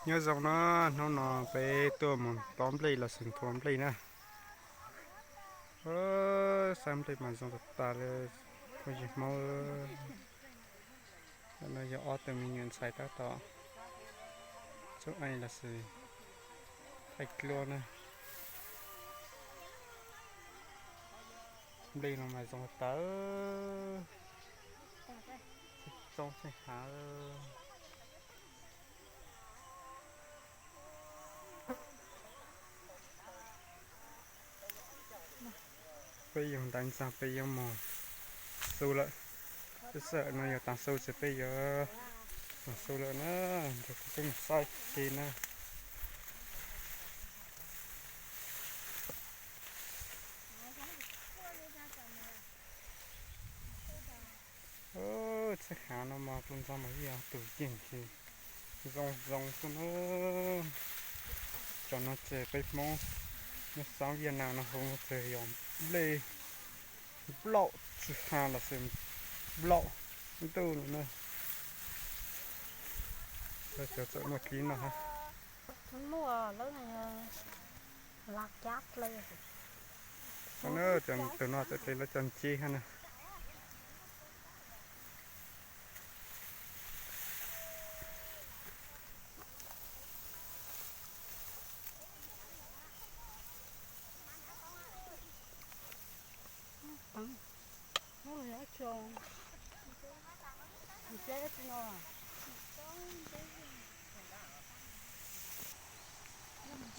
Nyob zoo na, hnub no peb tuaj mus tob nplej los sis nthua nplej na. Xab nplej mas zoo tas tas li, phooj ywg Hmoob. No yog ob tug me nyuam ntxhais tab tom tsuj eej los sis thaij duab na. Nplej no mas zoo tas, txob txhej hav. Peb yuav ntais ntxaag peb yuav mus xu lawm. Peb xav no yog taag xu ces peb yuav mus xu lawm na. Nrog kuv peb mus saib ke na. Txhej hav no mas kuv ntxog mas yog tus yeeg ces zoo zoo xwb na. Cov no ces peb Hmoob nyob xab Viaj Nam no hu ces yog nplej nplaum tsi ha los sis nplaum ntuj no na. Cov txawm muaj dlib no ha. Tus no txawm hle lawv cov nceb ha na.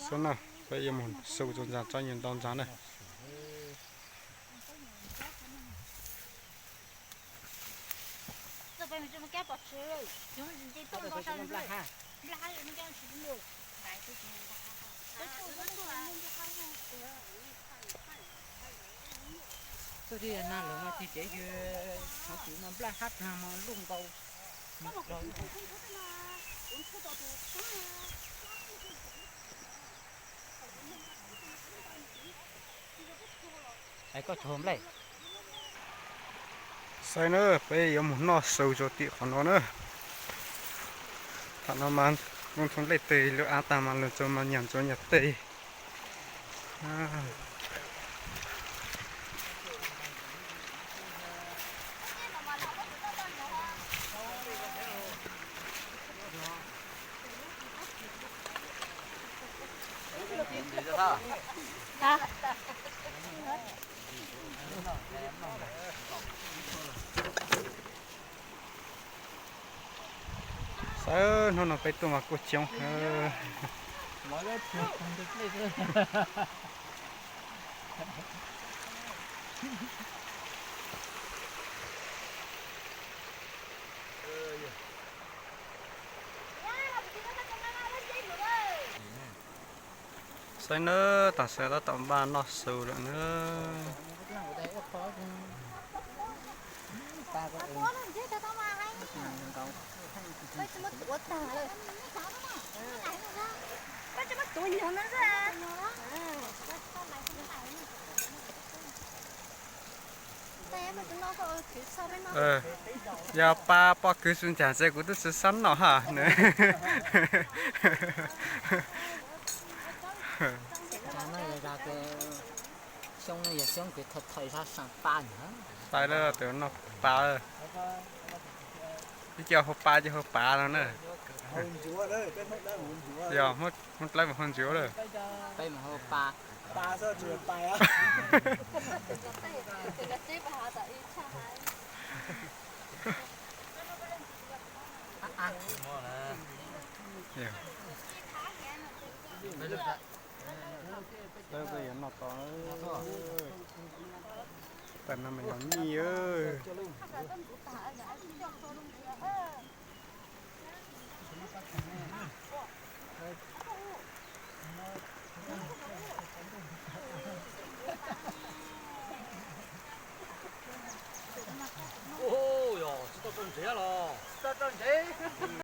Xwb na, peb yuav mus xu tau ntxaag tsob nyuag ntau ntxaag na. Txoj kev nag lawm no ces kev yog hov tus no nplaj hab plag mas luj nkaus. Koj tsuag nplej. Saib na, peb yuav mus noj su rau tim qhov no na. Thaum no mas lub nthua nplej tes lub av tag mas lug tsuas mas nyam ntsuav nyam tes. Saib hnub no peb tuaj mas kuj coob. Saib nawb, tam sim tab tom npaj noj su lawm nawb. Yog pa poj kws su ncaag ces kuv tub tsi xab noj ha. Tais lawm tus noj pa, ib co hu pa, ib co hu pa no na. Yog Hmoob Dlawb mas hu ncuav lawm. Peb yuav noj tau. Tam no mas yog nyij.